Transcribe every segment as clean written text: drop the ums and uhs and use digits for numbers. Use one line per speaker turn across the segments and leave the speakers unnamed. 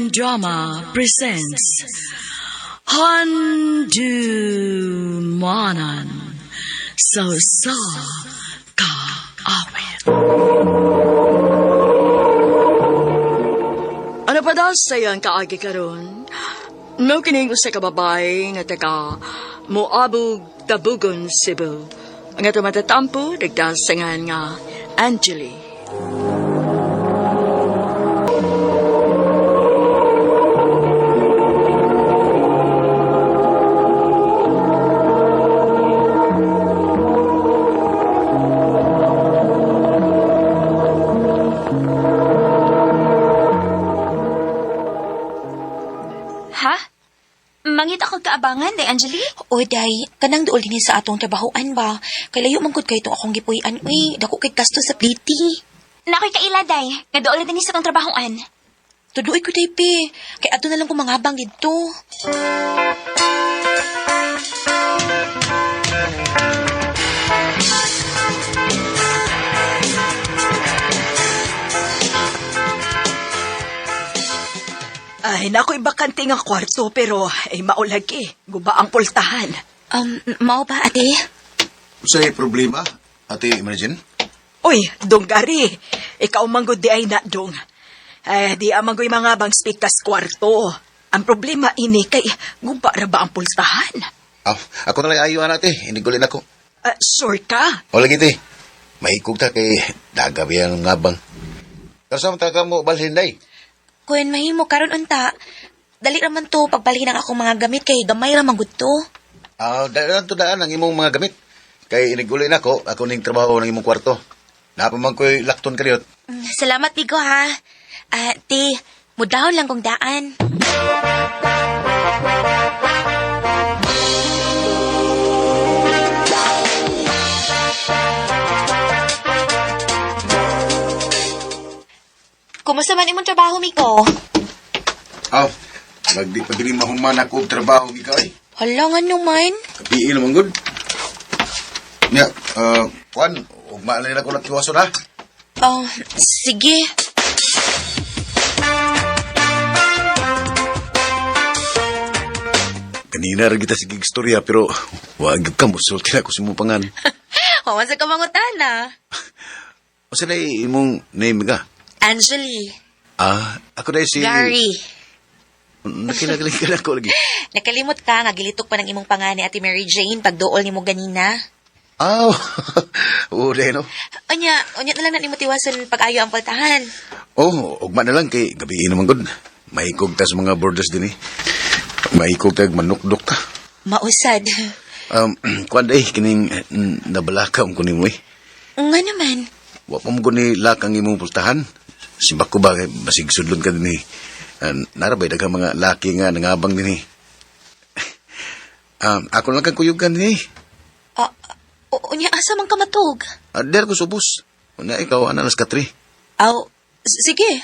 Audition Drama presents Handumanan sa Usa Ka Awit. Ano pa daw sa iyang kaagi karon? Mao kining usa ka babae nga taga Moabog, Tabugon, Cebu. Ang ato matatampo, nagdasangan nga Angeli.
Ha? Mangita kag kaabangan, day Angeli?
Oy, day, kanang duol dinhi sa atong trabahoan ba? Kay layo man gud kay itong akong gipuy-an, uy. Dako kay gasto sa pliti.
Nakoy kaila, day. Nga dool na dinhi sa atong trabahoan.
Tuduoy ko, day, pe. Kay ato na lang ko mangabang didto.
Ay, nako'y bakante nga kwarto pero ay maulagi. Guba ang pultahan.
Mao ba, ate?
Unsay problema, Ate Imagine?
Uy, dong gari. Ikaw manggod di ay na dong. Ay, di amang ko'y mga bang speakas kwarto. Ang problema ini kay guba ra ba ang pultahan?
Ah, ako na lang ayo ate, inigulin ako.
Ah, sure ka?
O lagi te, mahikog ta kay dagabi ang ngabang. Pero sa ka mo balhin day.
Kun mahimo karon unta. Dali ra man to pagbalhin ang akong mga gamit kay gamay ra man gud to.
Ah, daan to daan ang imong mga gamit. Kay inigulin ako, ako ning trabaho ng imong kwarto. Napa man ko'y lakton kaniot.
Salamat Bigo ha. Ah, te, mudahon lang kong daan. Kumusta man imong trabaho, Miko?
Ah, nagdi pa dili mahuman ako og trabaho ikaw ay.
Hala nga naman.
Kapiil naman gud. Nya, kuan, ugma na nila ko nakiwason ha.
Oh, sige.
Kanina ra kita sige istorya pero wag ka mosulti na ako sa imong pangan.
Huwag sa kamangutana.
Usa na imong name ka?
Angeli.
Ah, ako na si...
Gary.
Nakilagaling ka na ako lagi.
Nakalimot ka nga gilitok pa ng imong pangani Ate Mary Jane pagduol nimo ganina.
Aw, oo, dahil no.
Unya, unya na lang na nimo tiwason pag-ayo ang pultahan.
Oh, ugma na lang kay gabi naman gud. Mahikog ta sa mga borders din eh. Mahikog ta manukdok ta.
Mausad.
Kuan day, kining nabalaka ang kunin mo eh.
Nga naman.
Wa pa mo guni lakang imong pultahan. Simbak ko ba, kay basig sudlon ka din eh. Narabay daghang mga laki nga nangabang din eh. Ako lang kang kuyugan din eh.
Ah, unya asa man ka matug?
Ah, der ko subos. Una ikaw, ana, alas katri.
Aw, sige.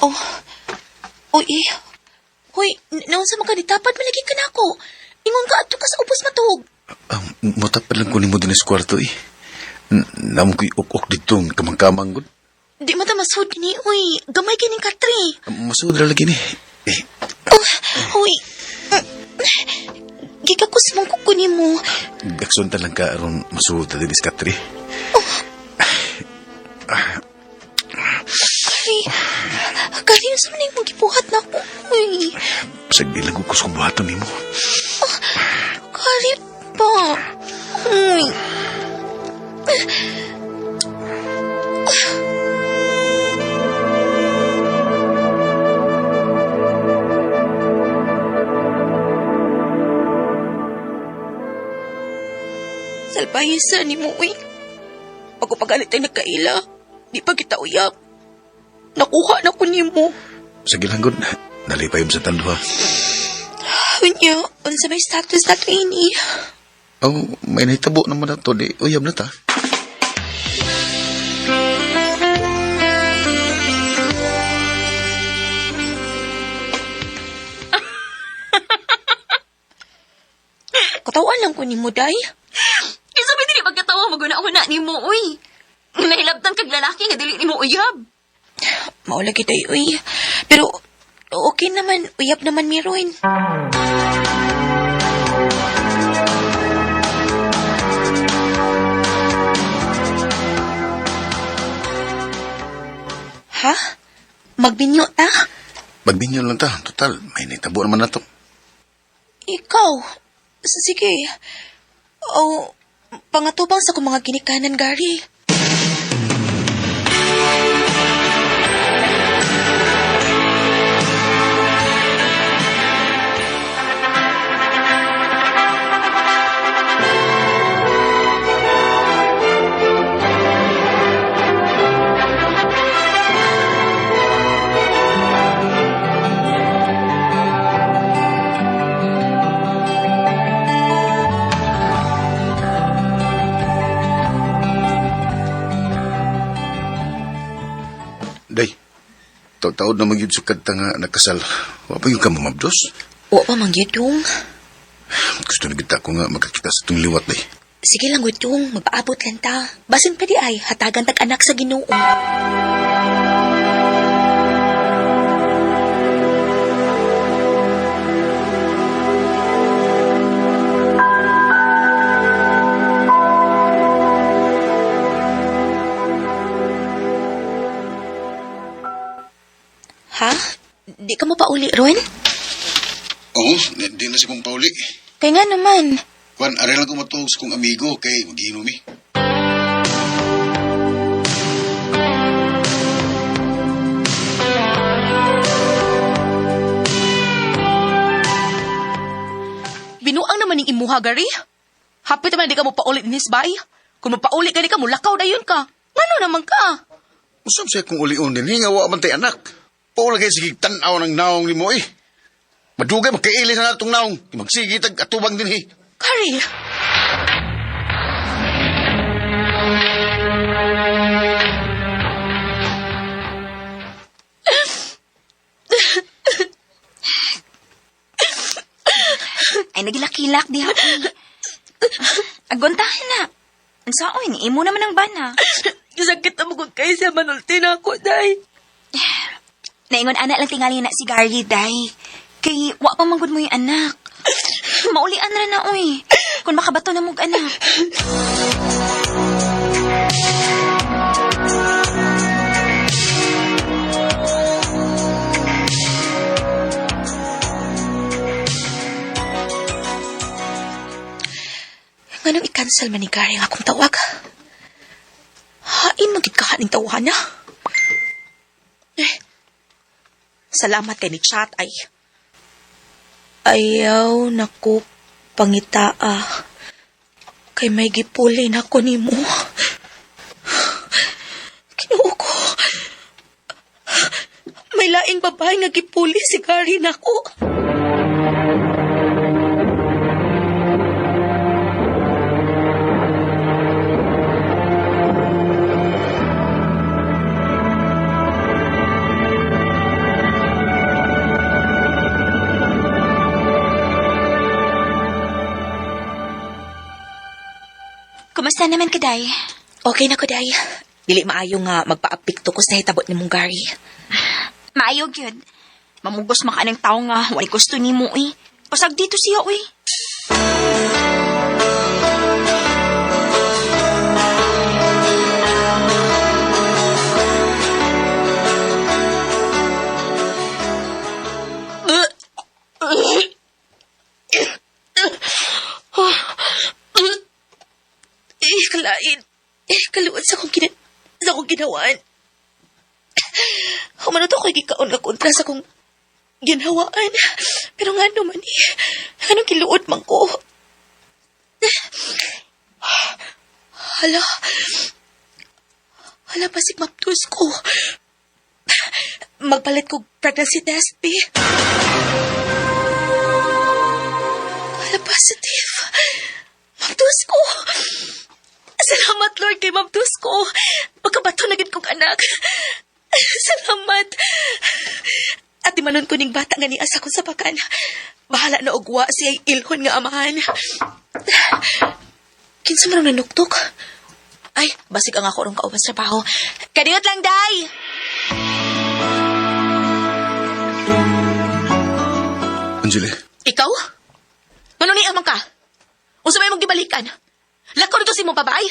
Oh. Uy, eh. Hoy, naunsa man ka nitapat malagi ka nako. Ingon ka adto ka sa ubos matug.
Mutapad lang kunin mo din sa kwarto eh. Namo ko'y ok-ok dito, ang kamang-kamang gud.
Di mo ta masud ni, uy. Gamay kining katri.
Masud ra lagi ni. Eh,
Oh, uy. Gikakus mong kukunin mo.
gaksun ta lang ka aron masud ta din sa katri.
Kari, kari, sa man imong gibuhat na ako. Uy,
Pasag di lang ko kusong buhaton nimo.
kari pa. Uy. Salbahe sa ni mo, uy. Pagpagalit ay nagkaila, di pa kita uyab. Nakuha na ko nimo.
Sige lang, good. Nalipay sa tanduha.
Unya, unsa may status na to ini?
Oh, may nahitabo naman na to. Di, uyab na ta.
Katawan lang ko nimo, day.
Kinsa may dili magkatawa maguna-una nimo uy. Nahilabtan kag lalaki nga dili nimo uyab.
Mao lagi day, uy. Pero okay naman, uyab naman meron. Ha? Magbinyo ta?
Magbinyo lang ta. Total, may nahitabo naman na to.
Ikaw? Sige. O, pangatubang sa kong mga ginikanan, Gary.
Day, taod-taod na magyud sukad ta nga nakasal. Wa pa yung ka mamabdos?
Wa pa man gyud, dong.
Gusto na kita ko nga makakita sa itong liwat, day.
Sige lang, gudong. Magpaabot lang ta. Basin pa di ay, hatagan tag anak sa Ginoo. Ha? Di ka mo pa uli, Ron?
Oo, di na si kong pauli.
Kaya nga naman.
Kwan, aray lang ko matuog sa kong amigo kay magiinom eh.
Binuang naman ning imuha, Gary. Hapit naman di ka mo paulit ni bay. Kung mapauli ka di ka, mulakaw dayon ka. Ngano naman ka?
Usap siya kung ulion din, hinga wa man tay anak. Paula kay sige tan-aw ng naong nimo eh. Madugay magkaili na natong naong. Magsige tag atubang din eh.
Gary!
Ay nagilakilak di happy. Agontahan na. Unsa oy ni imo naman ang bana.
Sakit na mo kay siya manulti na ako, day.
Naingon ana lang tingali na si Gary day. Kay wa pa man gud mo yung anak. Maulian ra na oy. Kung makabato na mog anak.
Nganong i-cancel man ni Gary ang akong tawag? Hain magid ka kaning tawahan na. Eh, salamat kay ni chat ay. Ayaw nako pangitaa. Kay may gipuli na ko nimo. Kinuo ko. May laing babae nga gipuli si Gary nako.
Kumusta naman ka day?
Okay na ko, day. Dili maayo nga magpaapikto ko sa hitabot ni mong Gary.
Maayo gyud. Mamugos maka ng tao nga walay gusto nimo eh. Pasag dito siya oy.
Eh, kalain. Eh, kaluan sa akong sa akong ginawaan. Humano to ko'y gikaon nga kontra sa akong ginhawaan. Pero nga naman eh, anong kiluot man ko? Hala. Hala, basig maptus ko. Magpalit ko pregnancy test, Bi. Wala positive. Mabdus ko. Salamat, Lord, kay mabdus ko. Pagkabato na gid kong anak. Salamat. At imanon ko ning bata nga niya sa akong sapakan. Bahala na ogwa siya ilhon nga amahan. Kinsa man ang nanuktok? Ay, basig ang ako rong kauban sa trabaho. Kadiyot lang, day!
Angeli,
Ikaw? Ano ni amang ka? Unsa may mong gibalikan? Lakaw nito si mong babae?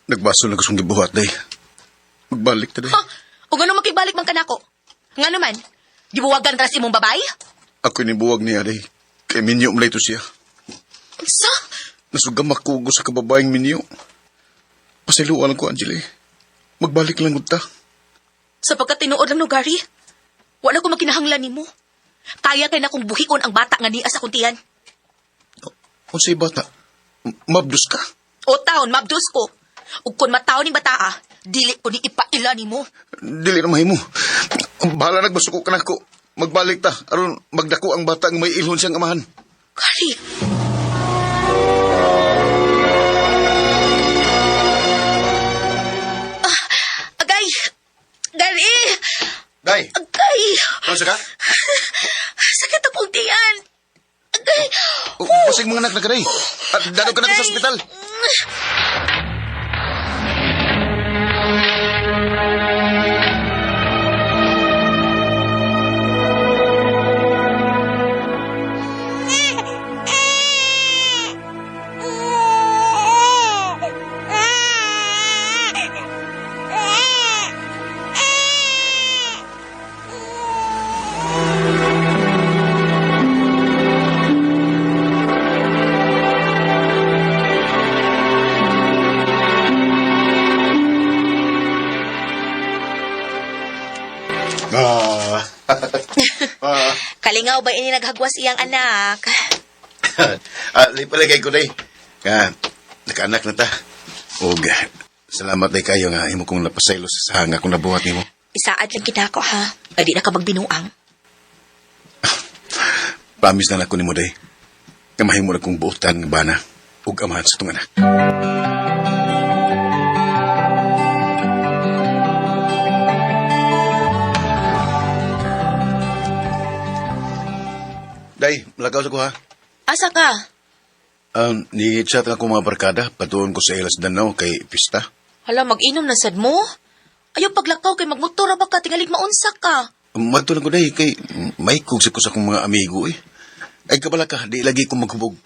nagbaso lang ko gibuhat, day. Magbalik ta, day.
Ha? O gano'n makibalik man kanako? Nga naman, gibuwagan ka na si mong babae?
Ako nibuwag niya, day. Kay minyo malay to siya.
Unsa?
Nasugamak ko sa kababaeng minyo. Pasayloan lang ko, Angeli. Magbalik lang gud ta.
Sapagkat tinuod lang no, Gary. Wala ko makinahanglan nimo. Kaya kay na kong buhikon ang bata nga niya sa kuntian.
Unsay bata? Mabdus ka?
O taon, mabdus ko. Ug kung mataon ning bataa, dili ko ni ipaila nimo.
Dili na mahimo. Bahala nagbasuko ka na ko. Magbalik ta. Aron magdako ang bata nga may ilhon siyang amahan.
Gary! Ah, agay! Gary!
Day!
Agay!
Ano ka?
Sakit akong tiyan! Agay!
Oh, basig mga anak na ka, day. At dadog ka na ko sa ospital. Ah. Ah.
Kalingaw ba ini naghagwas iyang anak?
Ah, palagay ko, day. Nga, nakaanak na ta. Og, salamat day kayo nga imo kong napasaylo sa sahanga kung nabuhat nimo.
Isaad lang kita ko ha. Ay di na ka magbinuang.
Promise na nako nimo, day. Nga mahimo na kong buotan nga bana ug amahan sa tong anak. Day, malakaw sa ko ha.
Asa ka?
Ni-chat nga ko mga barkada, patuon ko sa ilas Danau kay pista.
Hala, mag-inom na sad mo? Ayaw paglakaw kay magmotor ra ba ka, tingalig maunsa ka.
Magto lang ko day, kay may kugsi ko sa akong mga amigo eh. Ay kabala ka, di lagi ko maghubog.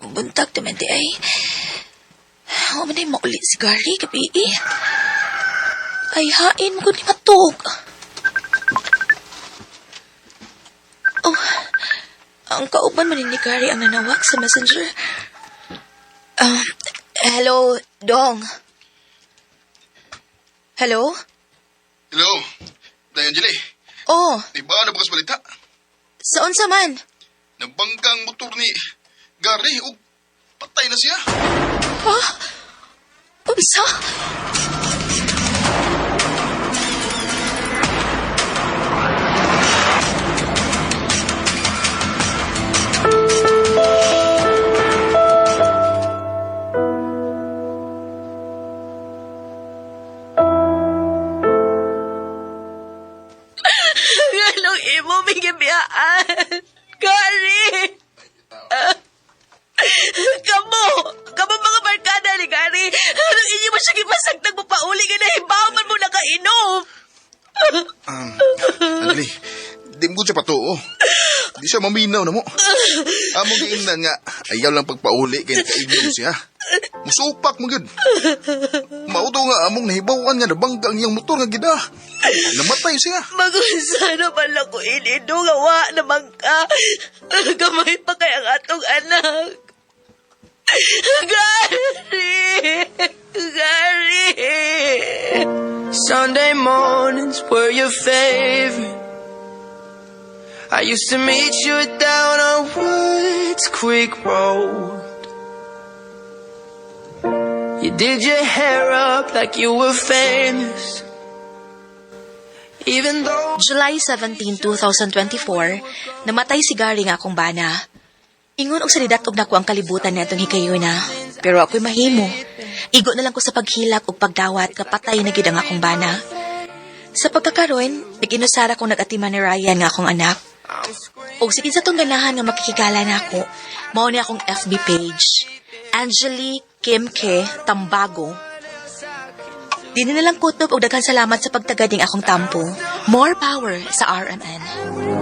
Buntag naman di ay. Huwag man ay mauli si Gary, gabi eh. Ay, hain mo ni matug. Oh, ang kauban man ni Gary ang nanawag sa messenger. Hello, Dong. Hello?
Hello, Day Angeli.
Oh,
Di ba na bakas balita?
sa unsa man?
Nabangga ang motor ni Gary ug patay na siya.
Ha? Unsa?
Anong imo may gibiyaan? Gary! Kamo! Kamo mga barkada ni Gary! Anong inyo mo siya gipasagtag mo pauli nga nahibaw man mo nakainom?
Angeli, di mo siya patuo. Di siya maminaw na mo. Among giingnan nga, ayaw lang pagpauli kay nakainom siya. Musupak mo gyud. Mauto nga among nahibawan nga nabangga ang iyang motor nga gida. Namatay siya.
Magunsa na pala ko inido nga wa naman ka. Gamay pa kay ang atong anak. Gary! Gary!
Sunday mornings were your favorite. I used to meet you down on Woods Creek Road. You did your hair up like you were famous. Even though
July 17, 2024, namatay si Gary nga akong bana. Ingon og salidat og nako ang kalibutan natong hikayuna. Pero ako'y mahimo. Igo na lang ko sa paghilak ug pagdawat kapatay na gid ang akong bana. Sa pagkakaroon, nag-inusara kong nag-atiman ni Ryan nga akong anak. Og sige sa tong ganahan nga makikigala nako, mao ni akong FB page. Angeli Kim K. Tambago. Di na lang kutob og daghan salamat sa pagtagading akong tampo. More power sa RMN.